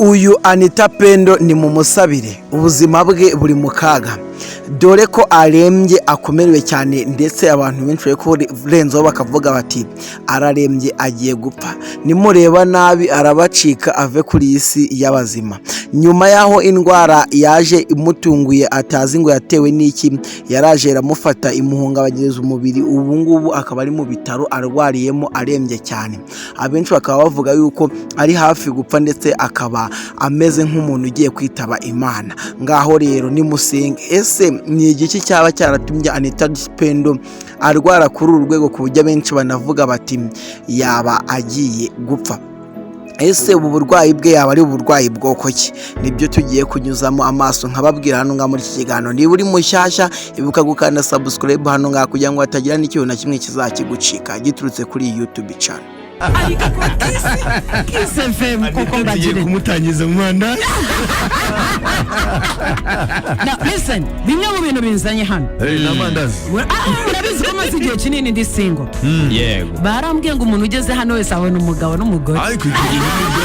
Uyu Anita Pendo ni mu musabire, ubuzima bwe buri mu kaga, dore ko arembye, akomerewe cyane. Ndetse abantu benshi bari kurenzaho bakavuga bati: "Ararembye, agiye gupfa, nimureba nabi arabacika ave kuri iyi si y'abazima." Nyuma y'aho indwara yaje imutunguye, atazi ngo yatewe n'iki, yaraje iramufata, imuhungabanyiriza umubiri. Ubu ngubu akaba ari mu bitaro arwariyemo, arembye cyane. Abenshi bakaba bavuga yuko ari hafi gupfa, ndetse akaba ameze nk'umuntu ugiye kwitaba Imana. Ngaho rero nimusenge. Ese ni igiki cyaba cyaratumye Anita Pendo arwara kuri uru rwego, ku buryo abenshi banavuga bati yaba agiye gupfa? Ese ubu burwayi bwe yaba ari uburwayi bwoko ki? Nibyo tugiye kunyuzamo amaso nkababwira hano ngaha muri iki kiganiro. Niba uri mushyashya, ibuka gukanda subscribe hano ngaha kugira ngo hatagira n'ikintu na kimwe kizakigucika giturutse kuri iyi YouTube channel. Ariko Kiss FM koko. Tugiye Mbagire kumutangiza mu mandazi. Now, listen, bimwe mu bintu binzanye hano N'amandazi. Urabizi ko maze igihe kinini ndi single. Yego. Barambwiye ngo umuntu ugeze hano wese abona umugabo n'umugore. Ariko ibyo bintu nibyo.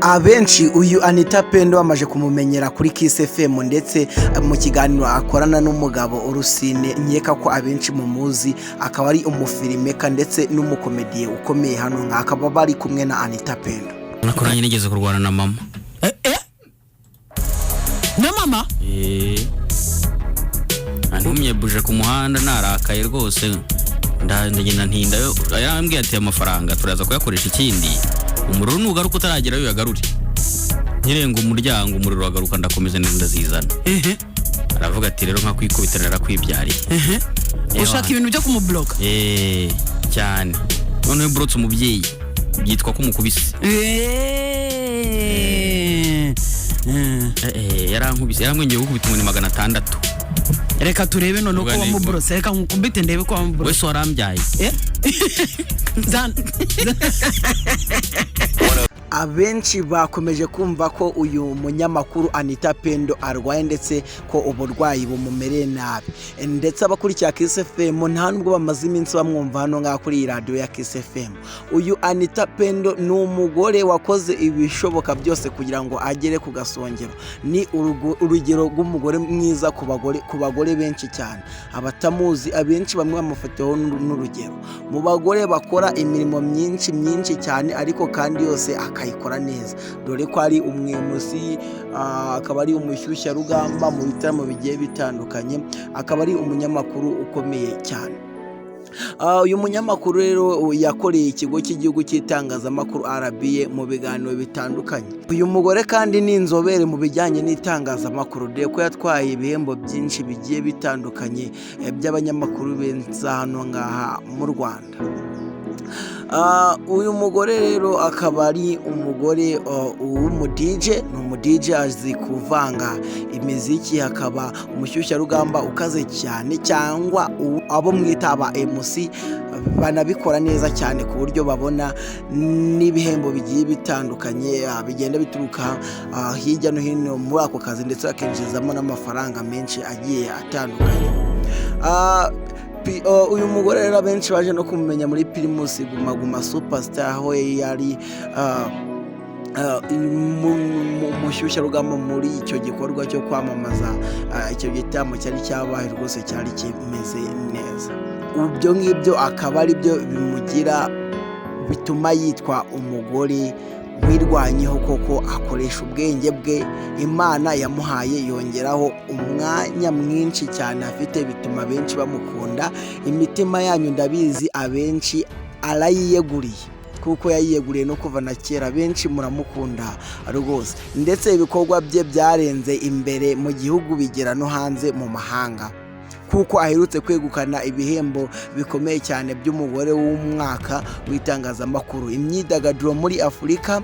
Abenshi uyu Anita Pendo bamaze kumumenyera kuri Kiss FM, ndetse mu kiganiro akorana n'umugabo Urusine. Nkeka ko abenshi mumuzi, akaba ari umufilmmaker ndetse n'umukomediye ukomeye hano ngaha, akaba bari kumwe na Anita Pendo. Nako nanjye nigeze kurwana na mama. Eh, eh? Na mama? Eh. Antumye buje ku muhanda, narakaye rwose, ndagenda ntindayo. Yarambwiye ati: "Amafaranga turaza kuyakoresha ikindi, umuriro nugaruka utaragerayo uyagarure." Nkirenga umuryango, umuriro uragaruka, ndakomeza ndazizana. Aravuga ati: "Rero nkakwikubita narakwibyariye." Ushaka ibintu byo kumubloka. Eh, cyane. Noneho burotse umubyeyi byitwa ko umukubise. Yarankubise, yaramwengeye gukubita inkoni 600. Reka turebe noneho ko Ubwo wamuburose. Reka nkukubite ndebe ko wamuburose. Wese warambyaye. Eh? Abenshi bakomeje kumva ko uyu munyamakuru Anita Pendo arwaye, ndetse ko uburwayi bumumereye nabi. Ndetse abakurikira Kiss FM nta nubwo bamaze iminsi bamwumva hano ngaha kuri iyi radiyo ya Kiss FM. Uyu Anita Pendo ni umugore wakoze ibishoboka byose kugira ngo agere ku gasongero. Ni urugero rw'umugore mwiza ku bagore benshi cyane. Abatamuzi abenshi bamwe bamufatiyeho n'urugero mu bagore bakora imirimo myinshi myinshi cyane, ariko kandi yose akayikora neza, dore ko ari umwemusi, akaba ari umushyushyarugamba mu bitaramo bigiye bitandukanye, akaba ari umunyamakuru ukomeye cyane. Uyu munyamakuru rero yakoreye Ikigo cy'Igihugu cy'Itangazamakuru RBA mu biganiro bitandukanye. Uyu mugore kandi ni inzobere mu bijyanye n'itangazamakuru, dore ko yatwaye ibihembo byinshi bigiye bitandukanye by'abanyamakuru beza hano ngaha mu Rwanda. Uyu mugore rero akaba ari umugore w'umu DJ. Ni umu DJ, azi kuvanga imiziki, akaba umushyushyarugamba ukaze cyane, cyangwa abo mwita aba MC banabikora neza cyane, ku buryo babona n'ibihembo bigiye bitandukanye, bigenda bituruka hirya no hino muri ako kazi, ndetse bakinjizamo n'amafaranga menshi agiye atandukanye. Uyu mugore rero abenshi baje no kumumenya muri Primus Guma Guma Superstar, aho yari umushyushyarugamba muri icyo gikorwa cyo kwamamaza. Icyo gitaramo cyari cyabaye rwose cyari kimeze neza. Ibyo ngibyo akaba ari byo bimugira, bituma yitwa umugore wirwanyeho koko, akoresha ubwenge bwe Imana yamuhaye, yongeraho umwanya mwinshi cyane afite, bituma benshi bamukunda. Imitima yanyu ndabizi abenshi arayiyeguriye, kuko yayiyeguriye no kuva na kera. Benshi muramukunda rwose, ndetse ibikorwa bye byarenze imbere mu gihugu bigera no hanze mu mahanga, kuko aherutse kwegukana ibihembo bikomeye cyane by'umugore w'umwaka w'itangazamakuru imyidagaduro muri Afurika,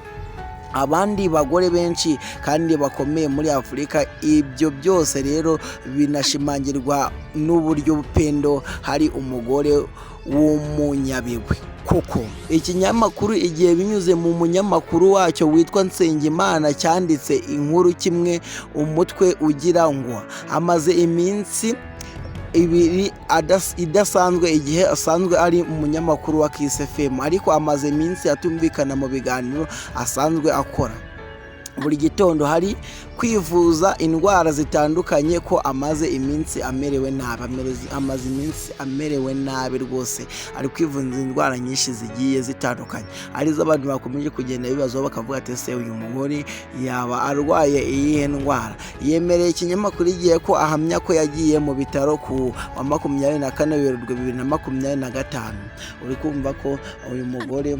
abandi bagore benshi kandi bakomeye muri Afurika. Ibyo byose rero binashimangirwa n'uburyo Pendo hari umugore w'umunyabigwi, kuko ikinyamakuru Igihe, binyuze mu munyamakuru wacyo witwa Nsengimana, cyanditse inkuru kimwe umutwe ugira ngo amaze iminsi Ibiri idasanzwe igihe asanzwe ari umunyamakuru wa Kiss FM, ariko amaze iminsi atumvikana mu biganiro asanzwe akora buri gitondo. Hari kwivuza indwara zitandukanye, ko amaze iminsi amerewe nabi, amaze iminsi amerewe nabi rwose, ari kwivuza indwara nyinshi zigiye zitandukanye, arizo abantu bakomeje kugenda bibazaho, bakavuga ati: "Ese uyu mugore yaba arwaye iyihe ndwara?" Yemereye ikinyamakuru Igihe ko ahamya ko yagiye mu bitaro ku wa 24 Werurwe 2025. Uri kumva ko uyu mugore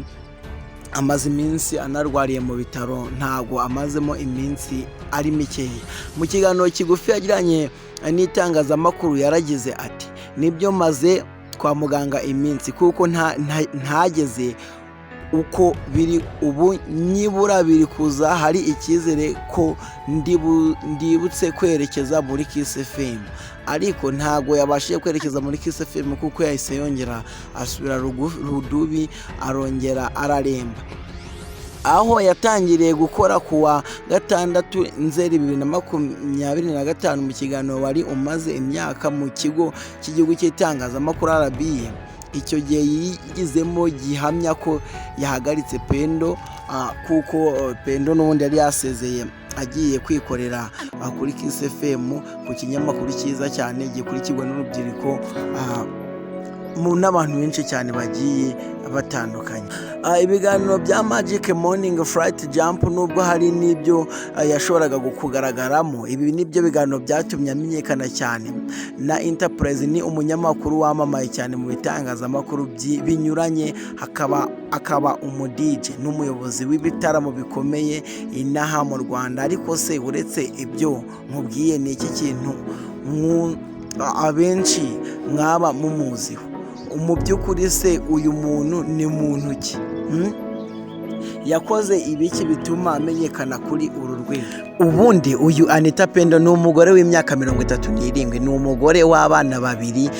amaze iminsi anarwariye mu bitaro, ntabwo amazemo iminsi ari mikeya. Mu kiganiro kigufi yagiranye n'itangazamakuru yaragize ati: "Nibyo, maze kwa muganga iminsi, kuko ntageze uko biri ubu, nyibura biri kuza, hari icyizere ko ndibutse kwerekeza muri Kiss FM." Ariko ntabwo yabashije kwerekeza muri Kiss FM, kuko yahise yongera asubira rudubi, arongera araremba. Aho yatangiriye gukora ku wa 6 Nzeri 2025, mu kiganiro wari umaze imyaka mu kigo cy'igihugu cy'itangazamakuru RBA, icyo gihe yigizemo gihamya ko yahagaritse Pendo, kuko Pendo n'ubundi yari yasezeye agiye kwikorera kuri Kiss FM, ku kinyamakuru cyiza cyane gikurikirwa n'urubyiruko n'abantu benshi cyane bagiye batandukanye. Ibiganiro bya Magic Morning Flight Jump, nubwo hari n'ibyo yashoboraga kugaragaramo, ibi nibyo biganiro byatumye amenyekana cyane na Enterprise. Ni umunyamakuru wamamaye cyane mu bitangazamakuru binyuranye, akaba umu DJ n'umuyobozi w'ibitaramo bikomeye inaha mu Rwanda. Ariko se uretse ibyo nkubwiye, ni iki kintu abenshi mwaba mumuziho? Mu by'ukuri se uyu muntu ni muntu ki? Yakoze ibiki bituma amenyekana kuri uru rwego? Ubundi uyu Anita Pendo ni umugore w'imyaka 37, ni umugore w'abana babiri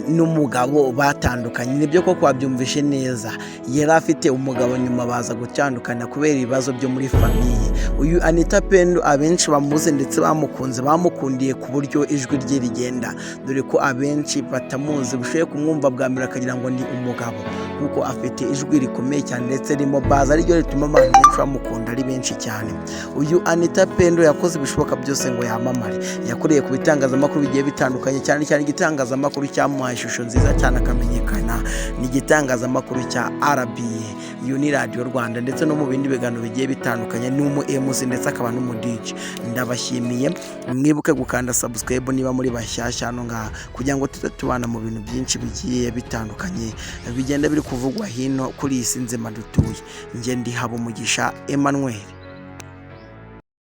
n'umugabo batandukanye. Nibyo koko wabyumvishe neza, yari afite umugabo, nyuma baza gutandukana kubera ibibazo byo muri famille. Uyu Anita Pendo abenshi bamuzi ndetse bamukunze, bamukundiye ku buryo ijwi rye rigenda, dore ko abenshi batamuzi bushoboye kumwumva bwa mbere akagira ngo ni umugabo, kuko afite ijwi rikomeye cyane ndetse ririmo bass, ariryo rituma abantu benshi bamukunda ari benshi cyane. Uyu Anita Pendo yakoze ibishoboka byose ngo yamamare. Yakoreye ku bitangazamakuru bigiye bitandukanye, cyane cyane igitangazamakuru cyamuhaye ishusho nziza cyane akamenyekana ni igitangazamakuru cya RBA, iyo ni Radiyo Rwanda, ndetse no mu bindi biganiro bigiye bitandukanye. Ni umu MC ndetse akaba n'umu DJ. Ndabashimiye, mwibuke gukanda subscribe niba muri bashyashya hano ngaha, kugira ngo tujye tubana mu bintu byinshi bigiye bitandukanye bigenda biri kuvugwa hino kuri iyi si nzima dutuye. Njye ndi Habumugisha Emmanuel.